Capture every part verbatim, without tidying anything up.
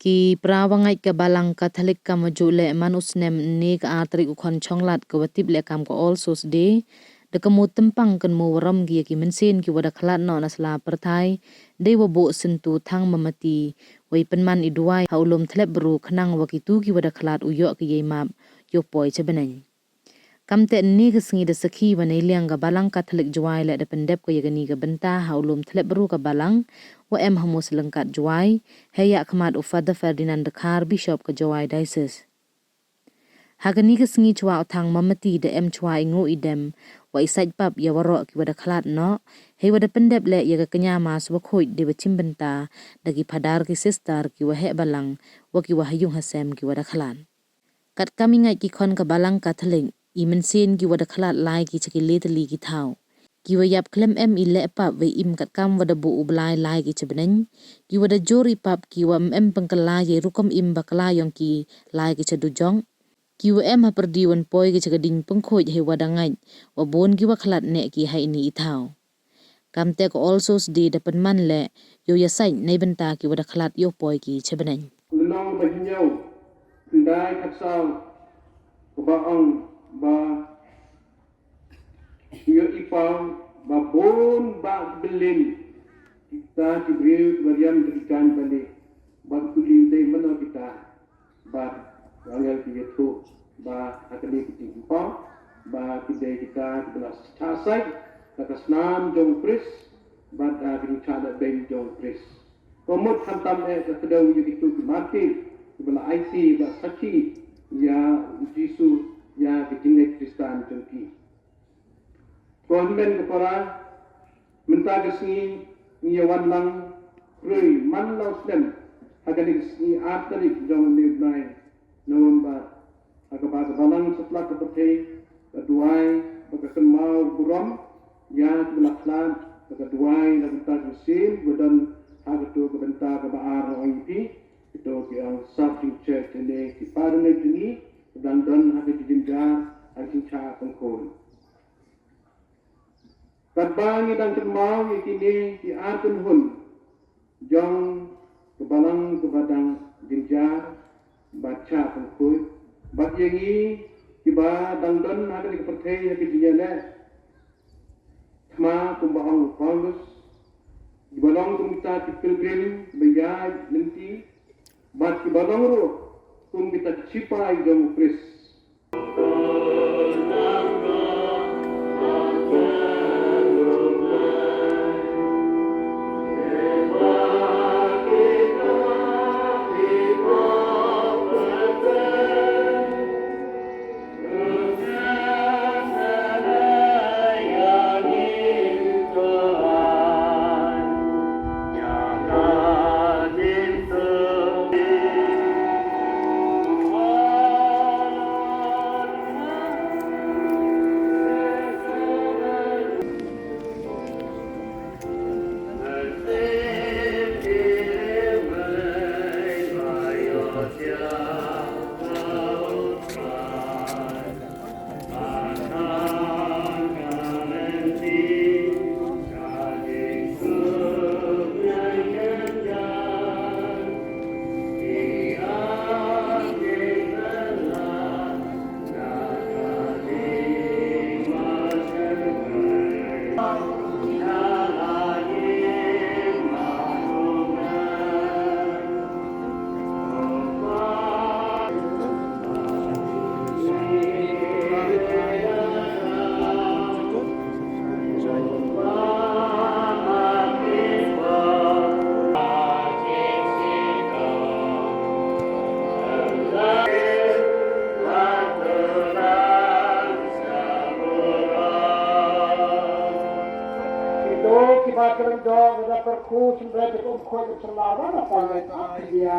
I pra wa ngait ka Balang Katholik ka maju leh man u snem ne ka ar tarik u Khonchonglad ka wa tip leh kam ka All Souls Day, da ka mu tempang kan mu warom ki ya ki mynsiem ki wa da khlad noh na sla pyrthai, dei wa buh sentu thang mamati, wei pynman i duwai ha u lum thlep bru khnang wa ki tu ki wa da khlad u yoh ki yei map, yoh poi cha bneng. Kam te ni ka sngi da sakhi wa nei liang ka Balang Katholik Jowai leh da pyndep ka ya ka ni ka bynta ha u lum thlep bru ka Balang, wa em ha mu slengkat Jowai, he ya khmat u Father Ferdinand Dkhar, Bishop ka Jowai Diocese. Ha ka ni ka sngi chwa u thang mamati da em chwa i ngu i dem, wa i sait pap ya waroh ki wa da khlad noh, he wa da pyndep leh ya ka kanya mas wa khuid de wa chim bynta, da ki phadar ki sister ki wa heh balang, wa ki wa ha yung ha sem ki wa da khlad. Kat kam i ngait ki khon ka Balang Katholik, i mynsiem ki wa da khlad lai ki cha ki le tylli ki thaw. Ki wa yap khlem em i leh pap wei im kat kam wa da buh u Blai lai ki cha bneng. Ki wa da jur i pap ki wa em em pengkala ya i rukom im bakla yong ki lai ki cha dujong. Ki wa em ha pyrdi wan poi ki cha ka ding pengkhuid he wa da ngait, wa bun ki wa khlad neh ki ha i ni i thaw. Kam te ka All Souls Day da pynman leh, yoh ya sait nei bynta ki wa da khlad yoh poi ki cha bneng. Lynnong ba hynñiew, khyndai khatsaw, ka ba ong ba yoh i paw ba bun ba bylin, kita ki briew ki ba riam ki kan bali, ba kuli dei mano kita. Bad nga ngeit ki ïathuh ba ha kane ka jingpang ba ki dei kita kiba la shah sait da ka snam jong u Khrist bad da ka jingshah lehbeiñ jong u Khrist. Ka mut khamtam eh ka kdew ïa kito ki martir kiba la aiti bad sakhi ïa u Jisu ïa ka jingngeit Khristan jong ki. Ko hynmen ko para, mynta ka sngi ngi ïa wan lang khrui man la u snem ha kane ka sngi ar tarik jong une u bnai November, ha kaba ka Balang satlak ka pyrthei ka duwai ba ka kynmaw burom ïa kiba la khlad, ba ka duwai na ka bynta ka mynsiem ba don ha kato ka bynta kaba ar, ong ïa phi kato ki ong sap jingchurch ne ki para ne jong ngi ba dang don ha ka jingjynjar ha ka jingshah pynkhun. Katba ngi dang kynmaw ïa kine ki ar kynhun jong ka Balang kaba dang jynjar bad shah pynkhuid, bad ïa ngi kiba dang don ha kane ka pyrthei ha ka jingïaleh thma kumba ong u Paulus, kiba long kum kita ki pilgrim ba ïaid lynti, bad kiba long ruh kum kita ki shipai jong u Khrist. Kito kiba kren jong da kyrkhu symbai te kum khoi kum symbai ba na pa ya.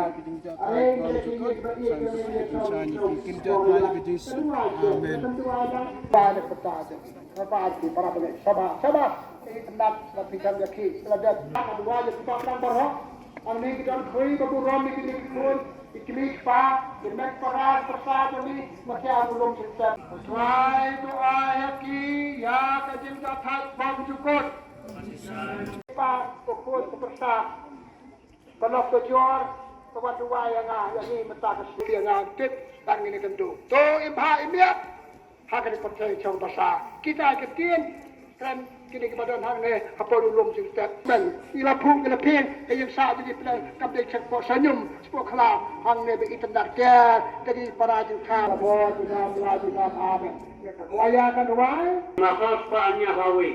Amen. Ba ne pata. Ba ne pata. Shabas, shabas. Ki tnat la phi kan ïa ki, la dep. Ka duwai ïa ki baplang baroh. Hangne ki don khrui ba burom ïa ki kmie ki khun, ki kmie ki kpa, ki met para, ki pyrsa jong ngi, ma ki ar u lum shisien. Trai duwai ïa ki ïa ka jingïathait bymjukut. Ki kpa, ki khun, ki pyrsa. Ka lok ka jor, Ka wan duwai ïa nga, ïa ngi mynta ka sngi ïa nga tip tang ngi ne kan duh. To im ha im ïa. Ha ka dei pyrthei chong basa. Kita ki ktien kren kine kiba don hangne hapoh u lum jingtep. Ben i la phu ki la phieng ka ïing sah jong ki pynlong kam dei check post sha ñium check post khla hangne ba i tendar ter da ki para jingkha. Ba jingkha ba jingkha amen. Ka waya kan wai. Nafas pa anya hawi.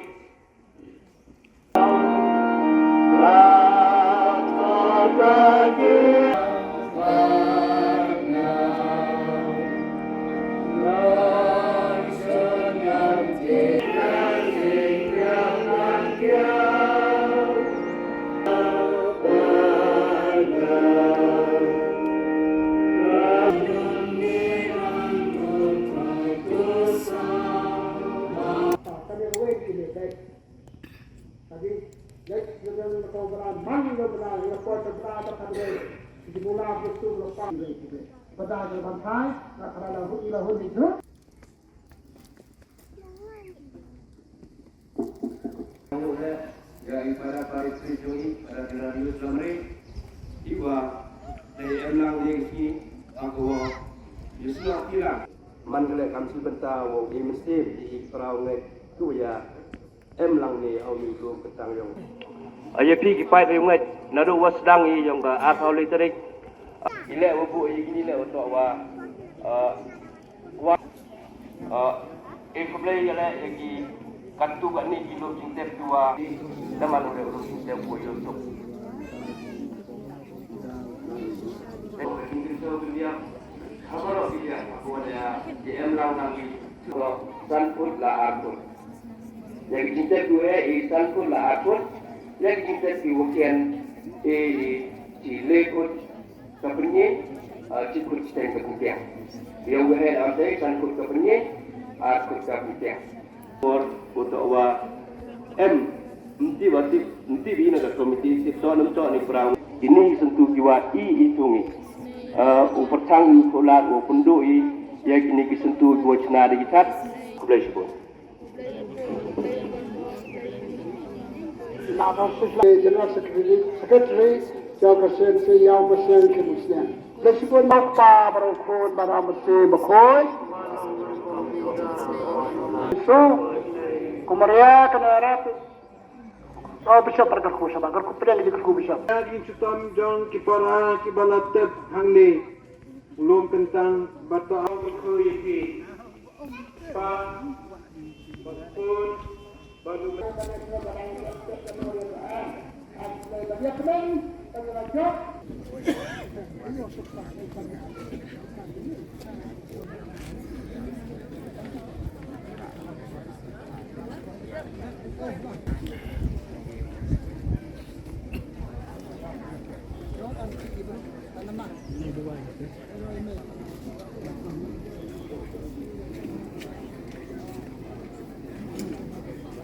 Ïa i para para istri jong i, para para ri jong i, i wa, dei em lang dei ki, ako wa, ïa sngewthuh lang. Man ka leh kam shu bynta wa i mynsiem i para u ngeit, tu ïa em lang ne au mi u kentang yong. Ïa phi ki paid ri u ngeit, naduh wa sdang i yong ka arphew lai tarik. I leh wa buh i kini leh wa toh wa, eh, Wa, eh, eh, khublei ïa leh ïa ki katto katne ki lum jingtep kiwa da man u leh u lum jingtep wa ïoh tuk. Eh, ki ktien ki ktien ha baroh ki ktien ha baroh ki em lang lang ki san phut la ar phut. Ïa ki jingtep kiwa eh i san phut la ar phut. Ïa ki jingtep kiwa khian eh i chi lai phut. Ka pynïeng, ah, chi kut chiteng ka pyntiang. Ïa u heh ar teng san kut ka pynïeng, ar kut ka pyntiang. Por u toh wa em, mti wa tip, mti bi na ka komiti tip toh nam toh ni prang. Kini ki syntu kiwa i i tungi. Ah, u pyrchang i u kular u pynduh i, ïa kini ki syntu kiwa chna da ki that. Khublei shibun. General Secretary, Secretary, jong ka C N C, Ïaw Mynsngi Khynnah Mynsngi. Blei shibun. Nokta baroh khun ba na mynsiem bakhuid. So, kumar ïa ka na rap. Oh, Bishop, para kyrkhu, sha ba kyrkhu, pdeng ki kyrkhu, Bishop. Ïa ki shitom jong ki para kiba la tep hangne. Lum kyntang, ba ta kyrkhu ïa ki. Pa, ba khun, ba du.